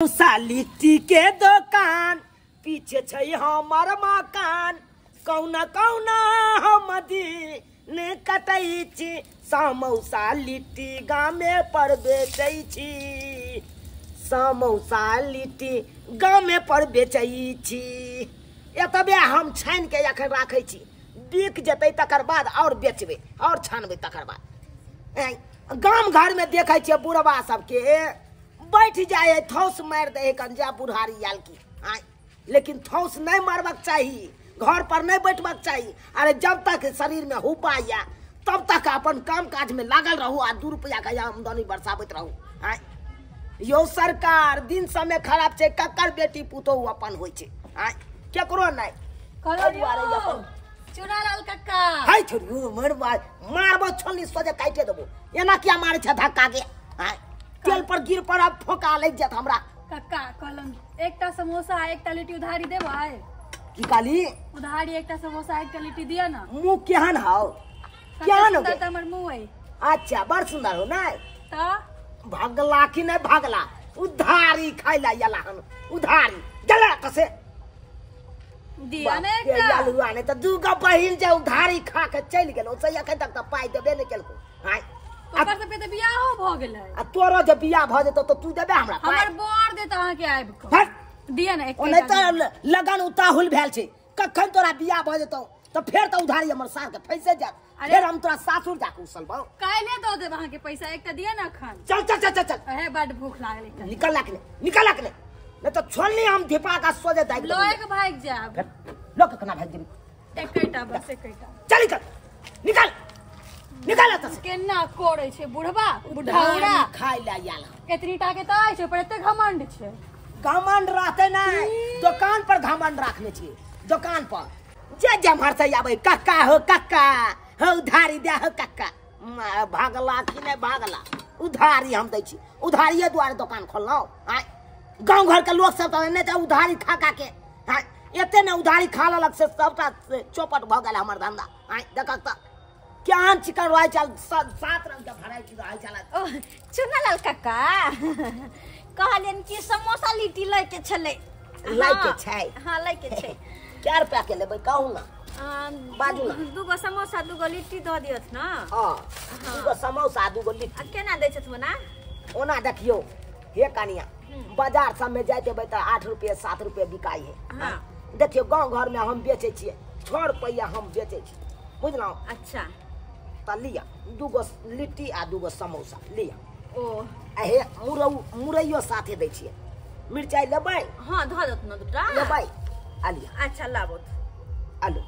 लिट्टी के दोकान पीछे छै हमर मकान, कौना कौना हम दिन कटै छी, समौसा लिट्टी गामे पर बेचै छी, समौसा लिट्टी गामे पर बेचै छी। एतबे हम छानि के अखन राखै छी, बिक जेतै तकर बाद और बेचबै और छानबै तकर बाद। गाम घर में देखै छियै बुढ़वा सबके बैठ जाए है, थौस मारि दै है कंजा बुढ़ारी आयल की आय, लेकिन थौस नहीं मारबाक चाही, घर पर नहीं बैठबाक चाही। अरे जब तक शरीर में हुब्बा या तब तक अपन काम काज में लागल रहू आ 2 रुपया के आमदनी बरसाबैत रहू। आय यो सरकार दिन समय खराब छै, ककर बेटी पुतोहु अपन होइ छै, आय केकरो नहीं। चुनालाल कक्का हाय छोड़ू, मरबा मारबो छलनी सोझे काटे देबो, एना किया मारै छै धक्का के? आय तेल पर गिर पर अब फोका लागि जात हमरा। कक्का कहलन एकटा समोसा एकटा लिट्टी उधारी देबै। की काली उधारी एकटा समोसा एकटा लिट्टी दिया ना। मुंह केहन हौ? केहन हो त हमर मुंह है? अच्छा बड़ सुंदर हो नै त भागला कि नै भागला? उधारी खाइला यला हन, उधारी जला कसे दिया ने एकटा यालुआ नै त दूगो बहिन जे उधारी खा के चलि गेल, ओसे अखन तक त पाइ देबे नै केलको। हाय ओकर सब के त बियाहो भ गेलै। आ तोरो जे बियाह भ जेतौ त तू देबे हमरा पाइ? हमर बर देत अहाँ के आबि क दिया ने एक। ओने त लगन उताहुल भेल छै, कखन तोरा बियाह भ जेतौ त फेर त उधारी हमर सार के फैसे जात, फेर हम तोरा सासुर जाके उसलबौ। काल्हे दऽ देब अहाँ के पैसा, एकटा दिया ने अखन। चल चल चल चल, अहे बड भूख लागल, निकल लाख ने, निकल लाख ने, नहीं तो छोड़नी हम धिपा का सोजे दाइ लोए के भाग जाब। लोक केना भाग जेबी? एकटा बस एकटा। चल निकल निकल निकल एतऽ से। केना कोरै छै बुढ़बा बुढ़ौरा खाइ ला आयल। एतनी टा के त आइ छै पर एते घमंड छै। घमंड रहतै नै, दोकान पर घमंड राखने छियै, दोकान पर जे जमहर से आबै कक्का हो कक्का हो उधारी दे हो कक्का। भागला कि नै भागला? उधारी हम दै छी, उधारिये दुआरे दोकान खोललहुँ। आँय गाँव घर के लोक सब तऽ नहि तऽ उधारी खा खा के आँय एते ने उधारी खा लेलक से सबटा चौपट भऽ गेल हमर धंधा। आँय देखक तऽ केहन चिकन रहै छल, 7 रंग के भेराइटी रहै छल। ओ चुनालाल कक्का कहलियन कि समोसा लिट्टी लै के छलै। लै के छै? हाँ लै के छै। कै रुपया के लेबै कहू ना? बाजू ना। दूगो समोसा दूगो लिट्टी दऽ दियौथ ना। हाँ दूगो समोसा दूगो लिट्टी। आ केना दै छथि ओना? ओना देखियौ हे कनिया, बाजार सब में जाय देबै तऽ 8 रुपये 7 रुपये बिकाइ है। हाँ देखियौ गाँव घर में हम बेचै छियै 6 रुपया हम बेचै छियै, बुझलहुँ? अच्छा तऽ लिअ दूगो लिट्टी आ दूगो समोसा लिअ। ओ हे मुरैयो साथे दै छियै। मिरचाइ लेबै? हाँ धऽ देत न दूटा लेबै। आ लिअ। अच्छा लाबो आलू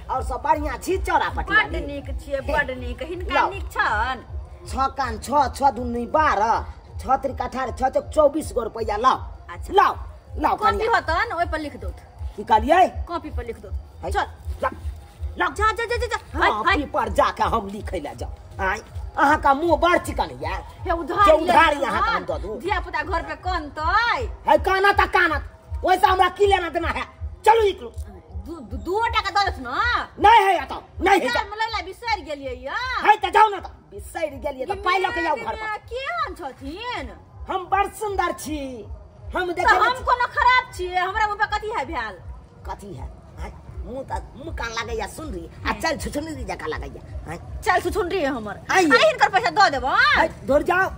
और सब बढ़िया छी? चौरा पटी बड नीक छियै, बड नीक। हिनका नीक छन? 6 कान 6 6 दूनी 12 6 त्रिक 18 6 चौक 24 गो रुपया लाओ। अच्छा लाओ लाओ। कॉपी होतन ओइ पर लिख दोत। की कहलियै? कॉपी पर लिख दोत। चल लाओ जा जा जा जा। कॉपी पर जाके हम लिखै ला जाओ। आय अहाँ का मुंह बड़ चिकन या हे उधारी उधारी अहाँ का हम दऽ दू। धिया पुता घर पे कनतै है? काना त काना, ओइसे हमरा की लेना देना है। चलू निकलू। दू टाका दऽ देत ना। नहीं है एतऽ नहीं है। हम लैला बिसरि गेलियै या है त जाउ ना, त बिसरि गेलियै त पाइ लऽ के जाउ घर पर। केहन छथिन? हम बड़ सुंदर छी। हम देखै हम कोनो खराब छियै? हमरा मुंह पे कथी है भेल? कथी है? मुंह त मुंह कान लागैया सुनरी आ चल छुछुनरी जकाँ लागैया। चल छुछुनरी हमर। अरे हिनकर पैसा दऽ देब। धुर जाओ।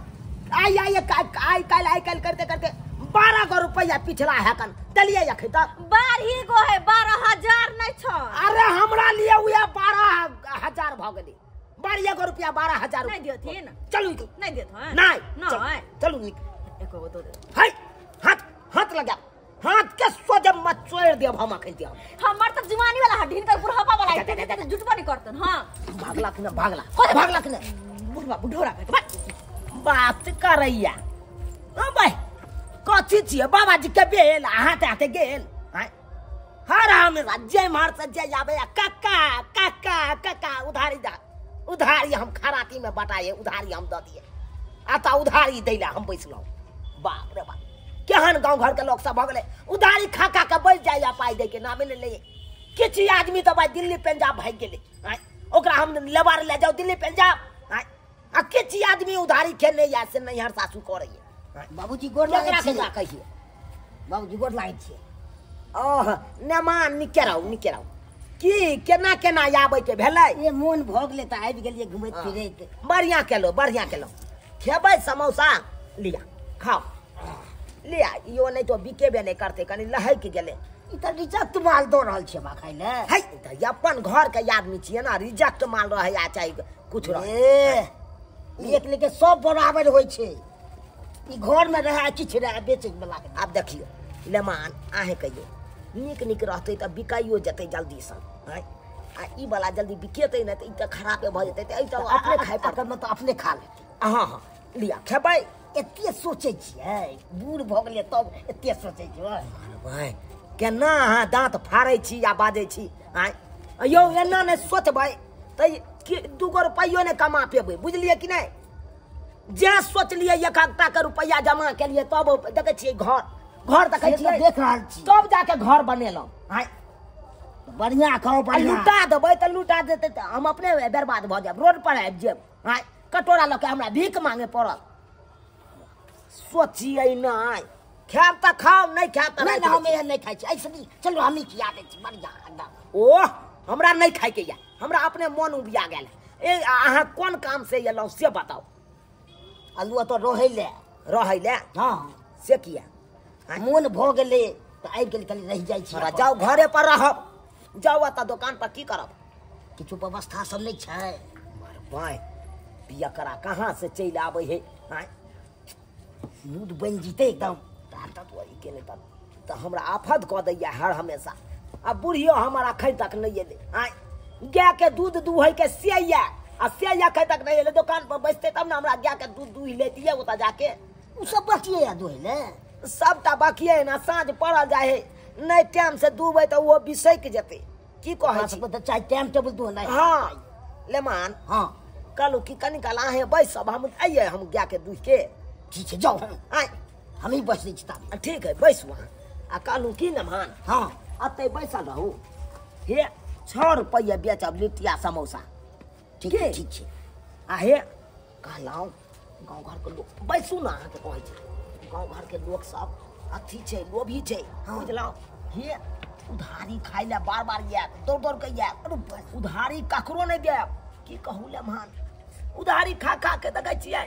आई आई आई काल्हि आई काल्हि करते करते 12 गो रुपया पिछला है कन दलियै अखन तक। 12 गो है, 12,000 नहीं छ। अरे हमरा लिए उहे 12,000 भ गेलै। 12 गो रुपया 12,000 नहीं दियथिन। चलू नहीं देत। हां नहीं नहीं चलू निक एको गो दऽ दे। हाय हाथ हाथ लगा, हाथ के सोझे मत चोर देब हम अखन दिया। हमर त जुआनी वाला हड्डी हिनकर बुढ़ापा वाला जुटबो नहीं करतन। हां भागला कि न भागला? भागला कि न बुढ़वा बुढ़ोरा के बात करैया। ओ भाई कथी छियै? बाबाजी के बेल हाथे हाथे गेल। हर हमेशा जे मार से जे आबै कक्का कक्का कक्का उधारी दा उधारी हम खराती में बटाए उधारी हम दऽ दिए। आ तऽ उधारी दै ला हम बैसलहुँ। बाप रे बाप केहन गाँव घर के लोक सब भऽ गेलै, उधारी खा खा के बैस जाइया, पाइ दै के नामे नहि लैए। किछु आदमी तऽ भाइ दिल्ली पंजाब भागि गेलै। ओकरा हम लेबार लए जाउ दिल्ली पंजाब। आ किछु आदमी उधारी खेने या से नैहर सासू करैया। बाबूजी गोर लागै केकरा छी। केकरा कहिए? बाबूजी गोर लागै छी। ओह नेमान, निके रहू, निके रहू। की केना केना आबै के भेलै? ए मोन भऽ गेलै तऽ आबि गेलियै घुमैत फिरैत। बढ़िया केलो, बढ़िया केलो। खेबै समोसा? लिया खाओ, लिया। इहो नहि तो बिकेबे नहि करतै, कनि लहकि गेलै। ई तऽ रिजेक्ट माल दऽ रहल छै हमरा खाइ लए। है तऽ अपन घर के आदमी छियै ने, रिजेक्ट माल रहै आ चाहे कुछ रहै, ए एक लेके सब बराबर होइ छै। ई घर में रहै किछु रहै बेचै बला के। आब देखियौ लेमान, अहें कहियौ नीक नीक रहतै तऽ बिकाइयो जेतै जल्दीसँ। आँय, आ ई वाला जल्दी बिकेतै नहि तऽ ई तऽ खराबे भऽ जेतै, तऽ ई तऽ अपने खाइ पड़तै। एकर तऽ अपने खा लेतै। हँ हँ, लिअ खेबै। एते सोचै छियै, बूढ़ भऽ गेलियै तब एते सोचै छियै। भाय केना अहाँ दाँत फाड़ै छी आ बाजै छी? आँय यौ, एना नहि सोचबै तऽ दूगो रुपैयो नहि कमा पेबै, बुझलियै कि नहि? जे सोचलियै एक एकटा के रुपैआ जमा केलियै तब देखै छियै घर घर देखै से तऽ छियै, देख रहल छी, तब जाके घर बनेलहुँ। आँय बढ़िया खाओ, आ बढ़िया। लुटा देबै तऽ लुटा देतै तऽ हम अपने बर्बाद भऽ जायब, रोड पर आबि जायब। आँय कटोरा लऽ के हमरा भीख मांगे पड़त। सोचियै नहि, खायब तऽ खाउ, नहि खायब तऽ नहि राखि नहि, हम दै छी। एहन नहि खाइ छी। ऐसे नहीं, चलू हमही खिया दै छी बढ़िया एकदम। ओह हमरा नहि खायके यऽ, हमरा अपने मन उबिया गेल। ए अहाँ कोन काम से एलहुँ से बताउ। आलू तऽ रहै लए। रहै लए? हँ। से किया? मोन भऽ गेलै तऽ आबि गेल, कनि रहि जाइ छी। हमरा जाउ घरे पर रहब, जाउ एतऽ दोकान पर की करब? किछु व्यवस्था सब नहि छै। बाय पियकरा कहाँ से चलि आबै है? आँय मूड बनि जेतै एकदम। के नहि तऽ हमरा आफत कऽ दैया हर हमेशा। आ बुढ़ियो हमर अखन तक नहि एलै। आँय गाय के दूध दुहै के से यऽ, आ से अखन तक नहि एलै। दोकान पर बैसतै तब ने हमरा गाय के दूध दुहि लेतियै ओतऽ जाके। ओ सब बचिए या दुहै लए? सबटा बाकिए ने, साँझ पड़ल जाइ है, नहि टाइम से दुहबै तऽ ओहो बिसकि जेतै। की कहै हमरा छी? सबके तऽ चाही टाइम टेबुल दुहनाइ। हँ लेमान। हँ कहलहुँ कि कनि काल अहें बैसब, हम अइयै हम गाय के दुहि के। ठीक छै जाउ, आँय हमही बैस दै छी ताबे। ठीक है बैसू अहाँ। आ कहलहुँ की नमहान, हँ एतै बैसल रहू। हे 6 रुपैआ बेचब लिट्टिया समोसा। ठीक के? छै, ठीक छै। आ हे कहलहुँ गाँव घरके लोक, बैसू ने अहाँके कहै छी, गाँव घरके लोक सब अथी छै, लोभी छै, बुझलहुँ? हे उधारी खाइ लए बार बार आयत, दौड़ दौड़ के आयत। उधारी ककरो नहि देब। की कहू लेमहान, उधारी खा खा के देखै छियै,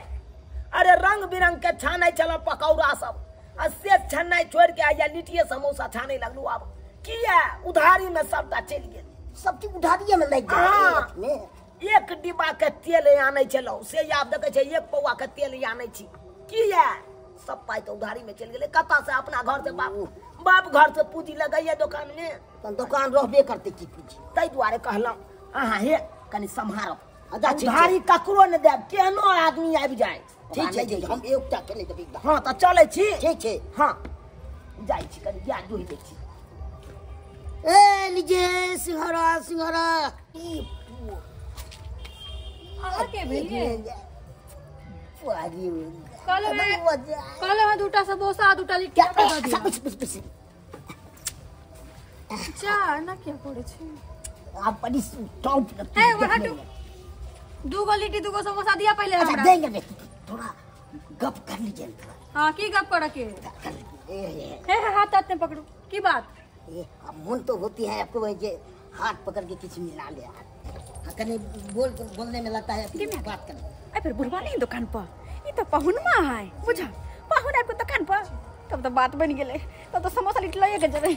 अरे रंग बिरंग के छानै छलहुँ पकौड़ा सब, आ से छाननाइ छोड़ि के आइ लिट्टिए समोसा छानै लगलहुँ। आब किया उधारी में सबटा चलि गेल, सब चीज उधारिये में लागि हाँ। गेल। एक डिब्बा के तेल आनै छलहुँ से आब देखै छै 1 पौआ के तेल आनै छी। किया सब पाइ तऽ उधारी में चलि गेलै। कतऽ से? अपना घर से, बाप बाप घर से पूंजी लगैया दोकान में, तहन दोकान रहबे करतै की पूंजी? ताहि दुआरे कहलहुँ अहाँ हे कनि सम्हारब, अच्छा, ठीक छै। उधारी ककरो नहि देब, केहनो आदमी आबि जाय। ठीक छै, ठीक छै, हम एकटा के नहि देबै। हँ तऽ चलै छी। ठीक छै। हँ जाइ छी, कनि गाय दुहि दै छी। ए लीजिए सिंघाड़ा, सिंघाड़ा। अहाँ के भेलियै? कहलहुँ हँ दूटा समोसा आ दूटा लिट्टी दऽ दिअ। जा एना किया करै छी? आप बड़ी टॉप। हे वो हटू, दूगो लिट्टी दूगो समोसा दिया पहले अच्छा हमरा। देंगे नहीं, थोड़ा गप कर लीजिए थोड़ा। हाँ की गप करऽ के? कर लीजिए। ए, हे हे हाथ हाथ में पकड़ू, की बात? ए, अब मन तो होती है आपको वही जे हाथ पकड़ के किसी मिला ले हाथ। हाँ, कहीं बोल बोलने में लगता है बात कर। ए फिर बुढ़वा नहीं दुकान पर, ई तो पहुनमा है, बुझा पाहुन आबि के दुकान पर, तब तो बात बन गेलै, तब तो समोसा लिट्टी लइए के जेबै।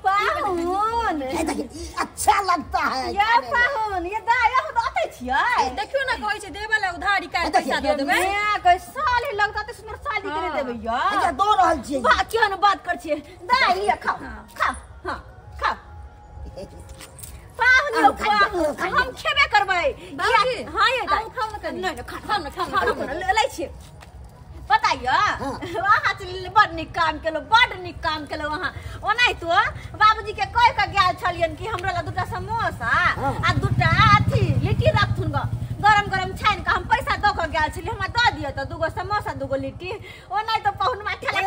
पाहुन ए, देखिए, ई अच्छा लगता है या खाने में। पाहुन ये दाय अहाँ तऽ अतै छियै? देखियौ ने कहै छै देबे लए उधारी, काल्हि देखियौ, पैसा दऽ देबै। माय के साली लगता तऽ सुनर साली के नहि देबै या। अच्छा दऽ रहल छियै। वाह केहन बात कर छियै दाय, लिअ खाओ खाओ, हाँ खाओ पाहुन यौ, आउ, खाइ लिअ, पाहुन खाइ लिअ। हम खेबे करबै। बाबूजी, हाँ ये दाय। आउ खाउ ने कनि। नहि नहि खाउ खाउ ने, खाउ ने, खाउ ने, लै छियै। पता यऽ अहाँ से बड नीक काम केलहुँ, बड नीक काम केलहुँ अहाँ। ओनाहितो बाबूजी के कहि कऽ गेल छलियनि कि हमरा लए दूटा समोसा आ दूटा अथी लिट्टी रखथुन गऽ, गरम गरम छानि कऽ। हम पैसा दऽ कऽ गेल छलियै, हमरा दऽ दिअ तऽ दूगो समोसा दूगो लिट्टी। ओनाहितो पहुनमा ठेला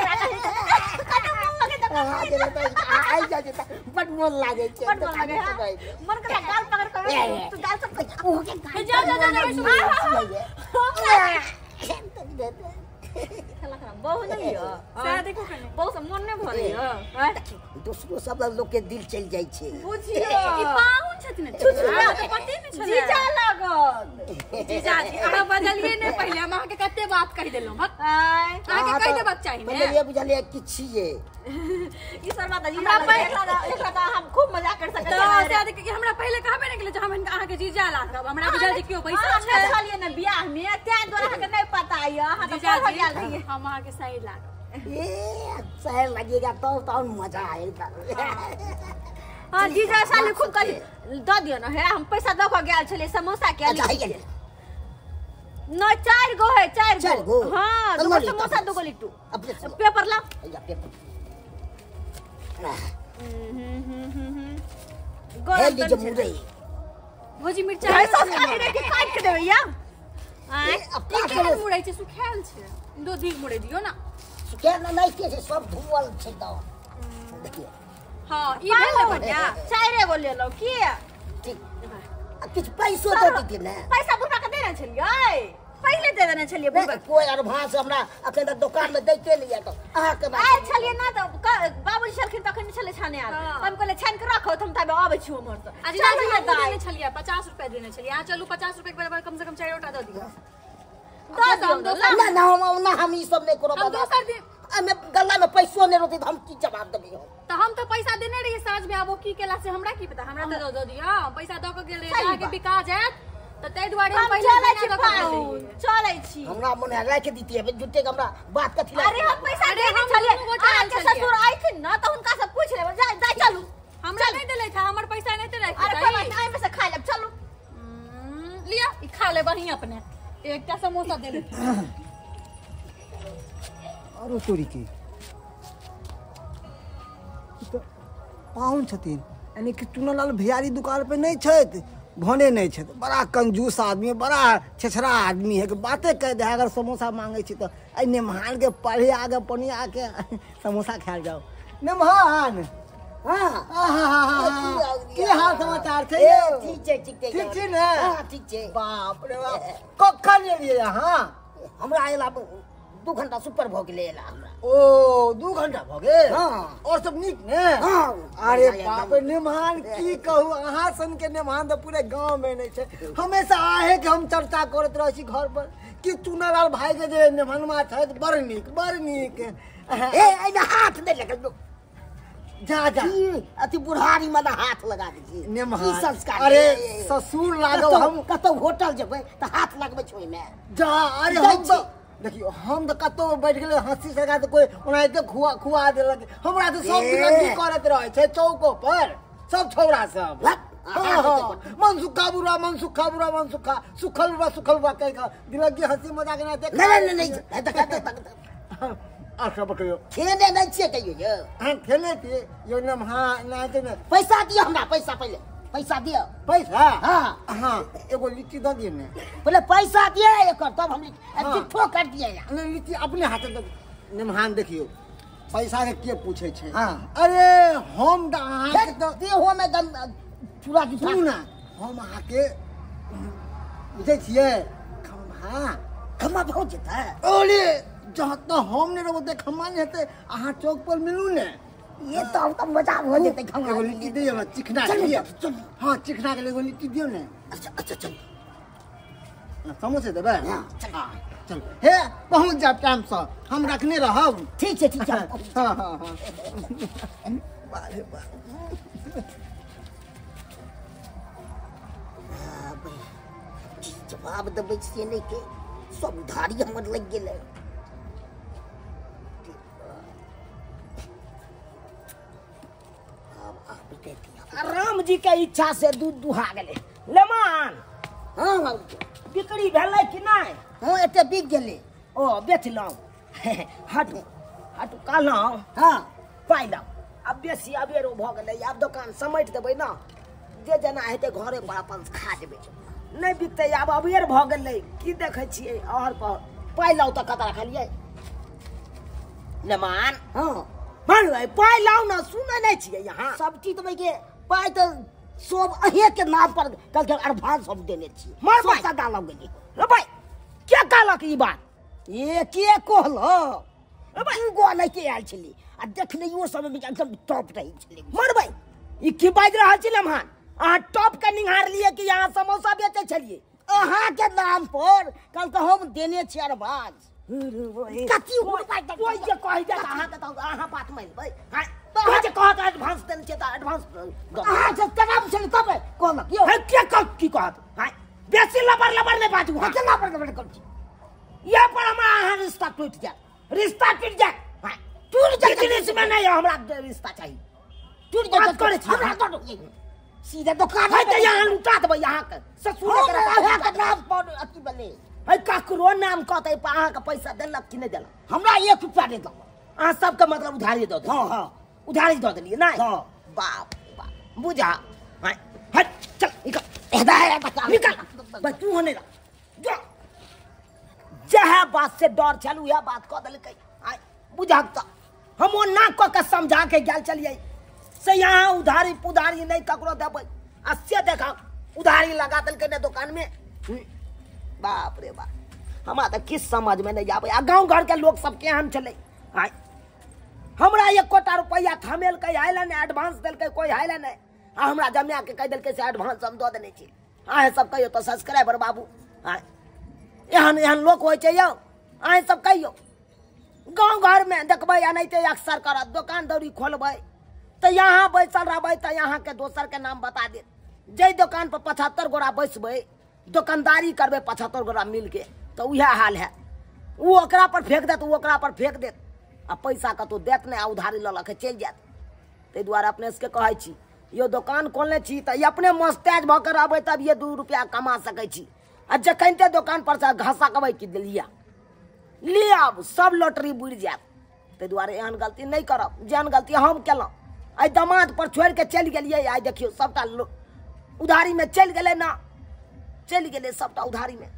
कनि मोन लगै तऽ हाँ, जे बताइ, आइ जाइ छै तऽ बड मोन लागै छै। बड मोन लागै है, मन करै गाल पकड़ कऽ तू गाल सब ओहो के गाल जा, जा, जा, जा, पर जा, मोन लागै छै। खेला खराब बहु नहीं यो सएह देखू कने बहु से मन नहीं भरे यो दोसरो सब लोग के दिल चल जाय छै। बुझियो ई पाहुन छथिन छुछु अहाँ तऽ पते नहि छलै। जीजा लागत। जीजाजी अहाँ बजलियै नहि पहिले, हम अहाँके कते बात कहि देलहुँ। भक आय अहाँके कहि देबाक चाही ने। पहिले बुझलियै कि छियै ई सब बात जीजा हमरा लागत। एकरा तऽ हम खूब मजाक कर सकैत तऽ छी। सएह देखियौ कि हमरा पहिले कहबे नहि केलकै जे हम हिनका अहाँके जीजा लागब। हमरा बुझल जे केओ बैसल अहाँ छै। नहि छलियै ने बियाह में, तें दुआरे अहाँके नहि पता यऽ। अहाँ तऽ पढ़ऽ गेल जीजाजी रहियै। हम अहाँके सही लागब। ए शहर लगेगा तब तो मजा आएगा। हाँ जीजा साले खूब कहली दऽ दियौ ने। हे हम पैसा दऽ कऽ गेल छलियै समोसा के। अच्छा है गेलै। न 4 गो है, 4 चारि गो। गो? हाँ तऽ 2 गो लऽ लिअ समोसा तब। 2 गो लिट्टू। अपने से लऽ। पेपर लाओ। हैया पेपर। गरम हे लीजिए तनी छै। मुरई। भौजी मिरचाइ ढाई सौ खाली रे के काटि के देबै या। आँय ए, अब ई का केहन करू? मुरई छै? सुखायल छै। दो दीग मुरई दियौ ना। सुखायल नहि के छै, सब धुअल छै तऽ। देखियौ हाँ ई भेल ने बढ़िया। 4 गो लेलहुँ की? ठीक। आ किछु पैसो दऽ देतियै ने। पैसा बुढ़बा के देने छलियै, पहिले दे देने छलियै नहि, बुढ़बा। कोइ एडवांस हमरा अखन तक दोकान में दैते नहि यऽ तऽ अहाँके बात। आयल छलियै ना तऽ बाबूजी छलखिन तखन छलै छाने आयल। हाँ। हम कहलियै छानि के राखो, हम ताबे अबै छी उम्हर से। आ जीजाजी चलू हमहूँ दाइ। देने छलियै 50 रुपया देने छलियै। अहाँ चलू 50 रुपया के बराबर कम से कम 4 गोटा दऽ दियौ। दऽ दियौ हम ने, दोसर लाउ। ना ना हम ना हम ई सब नहि करब। हम दोसर दिन एहिमे गल्ला में पैसो नहि रहतै तऽ हम की जवाब देबै हम? तऽ हम तऽ पैसा देने रहियै साँझ में। आब ओ की केला से हमरा की पता। हमरा तऽ दऽ दियौ, पैसा दऽ कऽ गेल रहियै सही अहाँके बात। बिका जायत तऽ ताहि दुआरे हम हम पहिले चलै बिना छी दऽ कऽ गेल पाहुन, रहियै। चलै छी। हमरा मन है राखि दितियै, झूठे के हमरा बात कथी अरे हम पैसा अरे देने हम छलियै। दुनू गोटा आयल अहाँके छलियै। ससुर अयथिन ने तऽ हुनका से पूछि लेबै। जा जा चलू। हमरा नहि देलथि हँ, हमर पैसा नहि देलथि। अरे कोइ बात नहि, एहिमे से खा लेब चलू। लिअ ई खा लेब अहीं अपने। एकटा समोसा देलथि। आरो तोरी के ई तऽ पाहुन छथिन, यानी कि चुनालाल भैयारी दुकान पे नहीं छथि, भने नहीं छथि। बड़ा कंजूस आदमी है, बड़ा छेछरा आदमी है कि बाते कह दे। अगर समोसा मांगे छी तऽ एहि नेमहान के पढ़े आगे पनिया के समोसा खायल जाओ। नेमहान हाँ आहा, की हाल समाचार छै? ए, ठीक छै, ठीक छै। ठीक छी ने? हाँ ठीक छै। बाप रे बाप, कखन एलियै अहाँ? हमरा अयला 2 घंटा सुपर भऽ गेलै अयला हमरा। ओ 2 घंटा भऽ गेल? हाँ। और सब नीक ने? हाँ। अरे बाप रे नेमहान की कहू, अहाँ सन के नेमहान तऽ पूरे गांव में नहीं छै। हमेशा आहे के हम चर्चा करैत रहै छी घर पर कि चुनालाल भाई के जे नेमहनमा छथि बड़ नीक, बड़ नीक। ए एहिमे हाथ नहि लगल। जा जा की अथी बुढ़ारी में हाथ लगा दै छी। नेमहान की संस्कार? अरे ए, ससुर लागब हम। कतौ होटल जेबै तऽ हाथ लगबै छै ओहिमे। जा अरे जाइ हम छी। तऽ देखियौ हम तऽ कतौ बैठ गेलै हँसी सगा तऽ कोइ ओनाहिते खुआ खुआ देलक। हमरा तऽ सब दिन ए। की करैत रहै छै चौको पर सब छौड़ा सब। लग, हाँ, हाँ, मन सुखा बुरा, मन सुखा बुरा, मन सुखा सुखल बुरा, सुखल बुरा कहि कऽ दिलक हँसी मजाक एनाहिते। नहि नहि नहि नहि, देख, देख, देख, देख। आर सब कहियौ। खेने नहि छियै कहियो यौ? अहाँ खेने छियै यौ नेमहान? एनाहिते ने पैसा दिअ हमरा, पैसा पहिले, पैसा दिअ। पैसा? हाँ। हाँ एगो लिट्टी दऽ दियौ ने। पहिले पैसा दिअ एकर तब हम हाँ। चिट्ठो कर दिअ यहाँ। नहि लिट्टी अपने हाथे दऽ दियौ। नेमहान देखियौ पैसा के के पूछै छै। हाँ। अरे हम तऽ अहाँके तऽ देहोमे दम चूड़ा जुठा। सुनू ने, हम अहाँके बुझै छियै खम्भा। खम्भा भऽ जेतै? अरे जहाँ तक हम नहि रहबै तऽ खम्भा नहि हेतै। अहाँ चौक पर मिलू ने। ये तो तऽ मजा भऽ जेतै खम्भा। एगो लिट्टी दियौ ने चिकना चलू, के लिए। चलू। हाँ चिकना के लिए एगो लिट्टी दियौ ने। अच्छा अच्छा चलू। समोसे देबै? हाँ, चलू। हाँ, चलू हे पहुँच जायब टाइमसँ, हम रखने रहब। ठीक छै, ठीक छै। हाँ हाँ हाँ बारे बाप। की जवाब देबै छियै नहि के सब उधारी हमर लागि गेलै। आब आब राम जी के इच्छा से दूध दुहा गेलै। लेमान हाँ बाबूजी। बिक्री भेलै कि नहि? हाँ एते बिक गेलै। ओ बेचलहुँ। हटू हटू कहलहुँ। हाँ पाइ लाउ। आब बेसी अबेरो भऽ गेलै, आब दोकान समेट देबै ने, जे जेना हेतै घरे पर अपन खा जेबै। नहि बिकतै आब अबेर भऽ गेलै। की देखै छियै और पर पाइ लाउ तऽ कतऽ रखलियै? लेमान हाँ मानबै पाइ लाउ ने, सुनै नहि छियै यहाँ। सब चीज देबै के पाइ तऽ सब अहें के नाम पर कहलकै एडवांस हम देने छी। मार सब पाइ। सदा लग गेलै। रे भाई के कहलक ई बात? ये के कहलो दू गो लैके आयल छली आ देखनैयो सब एकदम टॉप रहै छलै। मरबै ई की बाजि रहल छी लम्हान? अहाँ टॉप के निहार लिए कि यहाँ समोसा बेचै छलियै? अहाँ के नाम पर कल तऽ हम देने छी एडवांस। कथी कोइ जे कहै जात अहाँ के तऽ अहाँ बात मानि लेबै। कोइ जे कहत एडवांस देने छियै तऽ एडवांस अहाँ जे कराब छलै तब कहलक यौ। हे के कह की कहत? हां बेसी लबर लबर नहि बाजू। हां केना लबर लबर करै छी? इएह पर हमरा अहाँ रिश्ता टूटि जायत, रिश्ता टूटि जायत। हां टूटि जायत। बिजनेस में नहीं हमरा रिश्ता चाहिए। टूटि जायत करै छी हमरा तो सीधे दुकान है तऽ यहाँ लुटा देबै अहाँ के ससुर के नाम पर अथी बने है। ककरो नाम कहतै अहाँ के पैसा देलक कि नहि देलक? हमरा 1 रुपया नहि देलक। अहाँ सबके मतलब उधारी दऽ देलियै? हाँ हाँ उधारी दऽ देलियै नहि? हाँ। बाप बाप बुझा। हट चल निकल निकल भाई तू होने रह जो। जह बात से डर छल उएह बात कऽ देलकै। बुझा तऽ हम ओ ना कऽ के समझा के गेल छलियै से यहाँ उधारी पुधारी नहीं ककरो देबै आ से देखा उधारी लगा देलकै ने दुकान में। बाप रे बाप हमरा तऽ किछु समझ में नहीं आबै। आ गाँव घर के लोग सब केहन छलै। आय हमरा एकोटा रुपैआ थमेलकै आयल नहि, एडवांस देलकै कोइ आयल नहि। आ हमरा जमा के कहि देलकै से एडवांस हम दऽ देने छी। अहाँ सब कहियौ तऽ सब्सक्राइबर बाबू आय एहन एहन लोक होइ छै यौ। अहाँ सब कहियौ गाँव घर में देखबै एनाहिते अक्सर करत। दोकान दौरी खोलबै तऽ यहाँ बैसल रहबै तऽ यहाँ के दोसर के नाम बता देत। जाहि दोकान पर 75 गोरा बैसबै दोकानदारी करबै 75 गोरा मिलके तऽ उएह हाल है। ओ ओकरा पर फेंक देत, ओ ओकरा पर फेंक देत आ पैसा कतहु देत नहि आ उधारी लऽ लऽ के चलि जायत। ताहि दुआरे अपने सबके कहै छी यौ दोकान खोलने छी तऽ अपने मोस्ताज भऽ के रहबै तब ये 2 रुपया कमा सकै छी। आ जखनिते दोकान पर से घसकबै कि लिअ लिअ आब सब लॉटरी बुड़ि जायत। ताहि दुआरे एहन गलती नहि करब जेहन गलती हम केलहुँ। आइ दमाद पर छोड़ि के चलि गेलियै। आइ देखियौ सबटा उधारी में चलि गेलै ना, चलि गेलै सबटा उधारी में।